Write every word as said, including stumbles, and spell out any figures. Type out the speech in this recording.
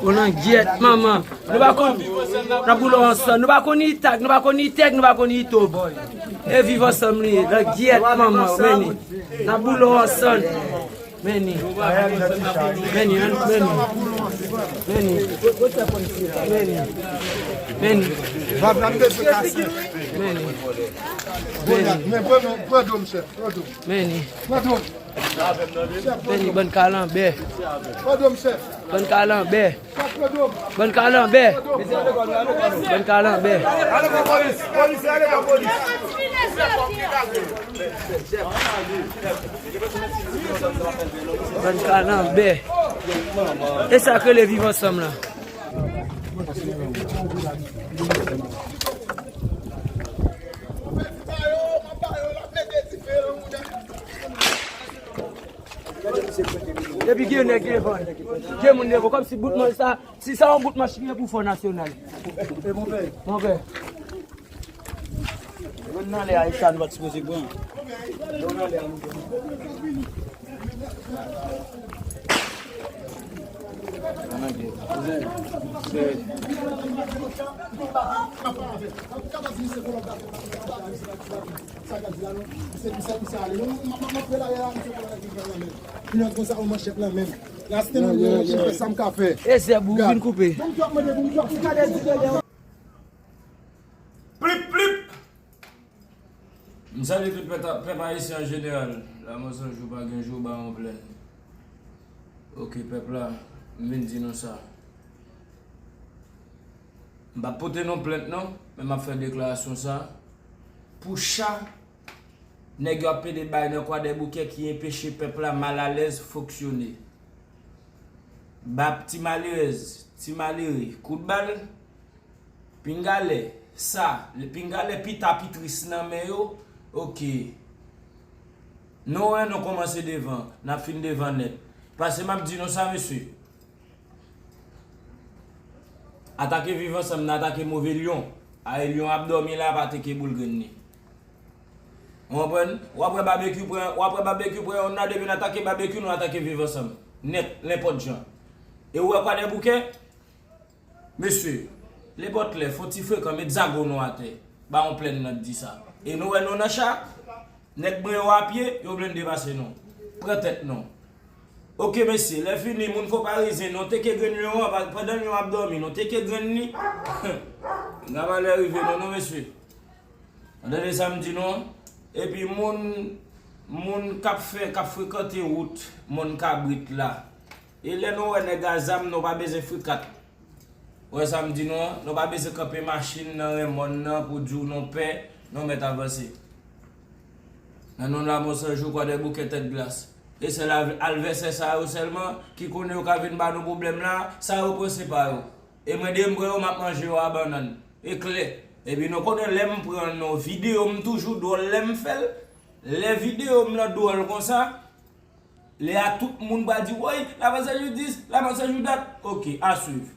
Ou langyèt, manman. Nou pa konn, n ap boule w ansanm. Nou pa konn Itag, nou pa konn Itèg, nou pa konn Itob. E viv ansanm li ye. Langyèt, manman. Meni. N ap boule w ansanm. Meni. Meni, meni. Meni. Meni. Meni. Meni. Meni. Meni. Bann kalanbè. Bann kalanbè. Bann kalanbè. Bann kalanbè. Bann kalanbè. E sa k rele viv ansanm lan. Depi gen nèg devan, gen moun devan, kòmsi bout manch sa, si sa yon bout manch ki gen pou fò nasyonal. Monpè. Yo nan lè a, e sa nou pa t sipoze pran. Yo nan lè a, nou E zèb ou vin koupe. Plip, plip! M salye tout pèp, pèp ayisyen an jeneral. Lanmò san jou pa gen jou, bawon plèn. Oke, pèp la, m vin di nou sa. M p ap pote non plent non, men m ap fè deklarasyon sa. Pou cha, nèg yo ap pede bay nan Kwadèboukè ki enpeche pèp la malalèz fonksyone. Bab ti malerèz, ti malere, kout bal, Pinga lè sa, pinga lè pita pi tris nan men yo, oke. Nou wè nou kòmanse devan, n ap fin devan nèt. Paske m ap di nou sa, mesye. Atake Viv Ansanm nan atake move lyon. Ay lyon ap dòmi la, ap atake boul grenn li. Ou konprann? W ap wè Babekyou pran, w ap wè Babekyou pran yonn nan, depi n atake Babekyou, nou atake Viv Ansanm. Nèt, nenpòt jan. E ou wè Kwadèboukè? Mesye, Lebòtlè, fon ti frekan, met zago nou atè. Bawon plèn nan t di sa. E nou wè nou nan cha, nèg mwen yo a pye, yo blende pase nou. Pran tèt nou. Oke, mesye, lè fini, moun fon parizyen, nou teke grenn lyon an, pa-, pandan lyon ap dòmi, nou teke grenn li. Gaba lè rive nou, non, mesye. Tande sa m di nou an? Epi moun, moun k ap fè, k ap frekante wout Mòn Kabrit la. E lè nou wè nèg a zam, nou pa bezwen frikat. Ou wè sa m di nou an? Nou pa bezwen kanpe machin nan ren mòn nan pou di w nou pè, nou mèt avanse. Nan non Lanmò San Jou, Kwadèboukè, Tèt Glas. E sèl av-, avèsè sa yo sèlman ki konnen yo ka vin ba nou pwoblèm la, sa yo pran se pa yo. E mwen de m pran yo, m ap manje yo a bannann. E klè. Epi nou konnen lè m pran nou videyo, m toujou dwòl lè m fè l. Lè videyo m nan dwòl konsa, lè a tout moun pral di, woy, Lanmò San Jou dis, Lanmò San Jou dat. Oke, a swiv.